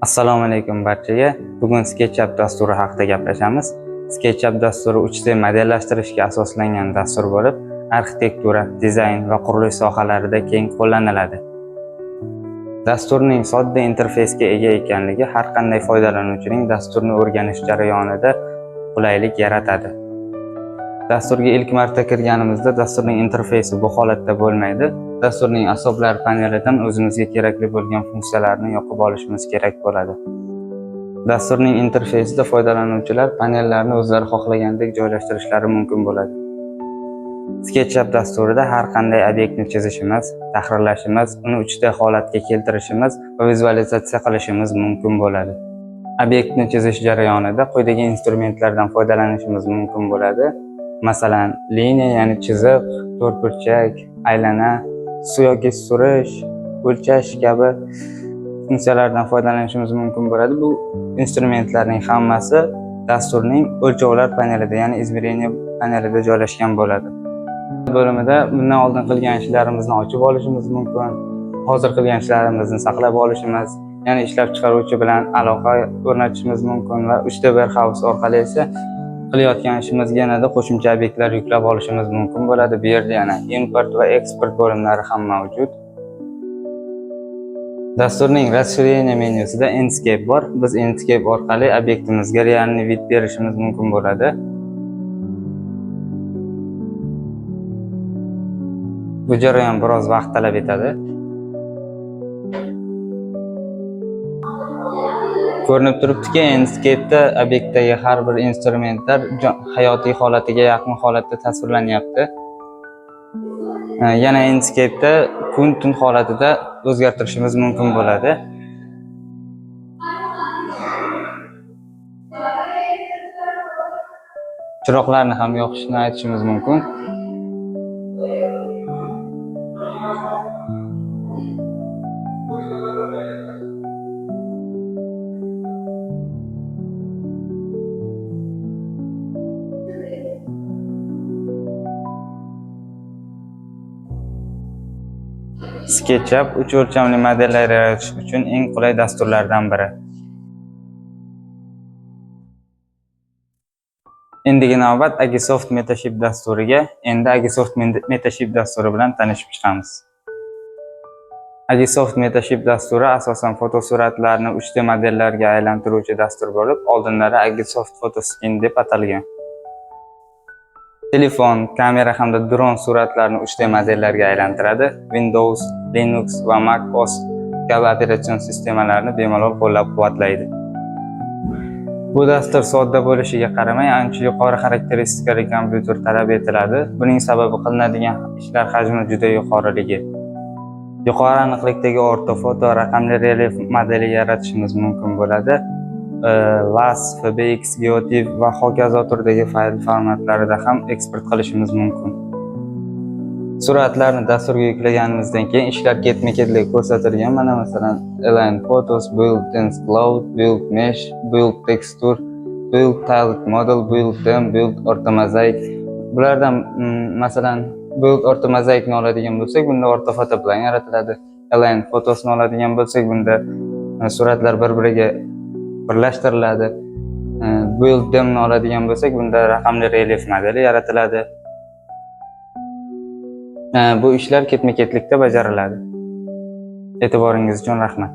Assalomu alaykum barchaga. Bugun SketchUp dasturi haqida gaplashamiz. SketchUp dasturi 3D modellashtirishga asoslangan dastur bo'lib, arxitektura, dizayn va qurilish sohalarida keng qo'llaniladi. Dasturning sodda interfeysga ega ekanligi har qanday foydalanuvchining dasturni o'rganish jarayonida qulaylik yaratadi. Dasturga ilk marta kirganimizda dasturning interfeysi bu holatda bo'lmaydi. Dasturning asboblar panelidan o'zimizga kerakli bo'lgan funksiyalarni yoqib olishimiz kerak bo'ladi. Dasturning interfeysida foydalanuvchilar panellarni o'zlari xohlagandek joylashtirishlari mumkin bo'ladi. SketchUp dasturida har qanday obyektni chizishimiz, tahrirlashimiz, uni 3D holatga keltirishimiz va vizualizatsiya qilishimiz mumkin bo'ladi. Obyektni chizish jarayonida quyidagi instrumentlardan foydalanishimiz mumkin bo'ladi. Masalan, liniya, ya'ni chiziq, to'rtburchak, aylana, suv yoki surish, o'lchash kabi funksiyalardan foydalanishimiz mumkin bo'ladi. Bu instrumentlarning hammasi dasturning o'lchovlar panelida, ya'ni измерение panelida joylashgan bo'ladi. Bo'limida bundan oldin qilgan ishlarimizni ochib olishimiz mumkin, hozir qilgan ishlarimizni saqlab olishimiz, ya'ni ishlab chiqaruvchi bilan aloqa o'rnatishimiz mumkin va 3D Warehouse orqali esa qilayotgan ishimizga yanada qo'shimcha obyektlar yuklab olishimiz mumkin bo'ladi. Bu yerda yana import va eksport bo'limlari ham mavjud. Dasturning расширение menyusida Enscape bor. Biz Enscape orqali obyektimizga реальный вид berishimiz mumkin bo'ladi. Bu jarayon biroz vaqt talab etadi. Ko'rinib turibdiki, Enscape'da obyektdagi har bir instrumentlar hayotiy holatiga yaqin holatda tasvirlanyapti. Yana Enscape'da kun tun holatida o'zgartirishimiz mumkin bo'ladi. Chiroqlarni ham yoqishni aytishimiz mumkin. SketchUp uch o'lchamli modellar yaratish uchun eng qulay dasturlardan biri. Endigi navbat Agisoft Metashape dasturiga. Endi Agisoft Metashape dasturi bilan tanishib chiqamiz. Agisoft Metashape dasturi asosan fotosuratlarni 3D modellarga aylantiruvchi dastur bo'lib, oldinlari Agisoft Photoskin deb atalgan. Telefon, kamera hamda dron suratlarni 3D modellarga aylantiradi. Windows, Linux va Mac OS kabi operatsion sistemalarni bemalol qo'llab-quvvatlaydi. Bu dastur sodda bo'lishiga qaramay, ancha yuqori xarakteristikali kompyuter talab etiladi. Buning sababi qilinadigan ishlar hajmi juda yuqoriligi. Yuqori aniqlikdagi ortofoto raqamli relyef modeli yaratishimiz mumkin bo'ladi. LAS, FBX, GeoTIFF va hokazo turdagi fayl formatlarida ham eksport qilishimiz mumkin. Suratlarni dasturga yuklaganimizdan keyin ishlar ketma-ketlik ko'rsatilgan. Mana masalan, Align Photos, Build Dense Cloud, Build Mesh, Build Texture, Build Tiled Model, Build DEM, Build Orthomosaic. Bulardan masalan, Build Orthomosaicni oladigan bo'lsak, bunda ortofoto plan yaratiladi. Align Photosni oladigan bo'lsak, bunda suratlar bir-biriga birlashtiriladi. Build DEMni oladigan bo'lsak, bunda raqamli relyef modeli yaratiladi. Bu ishlar ketma-ketlikda bajariladi. E'tiboringiz uchun rahmat.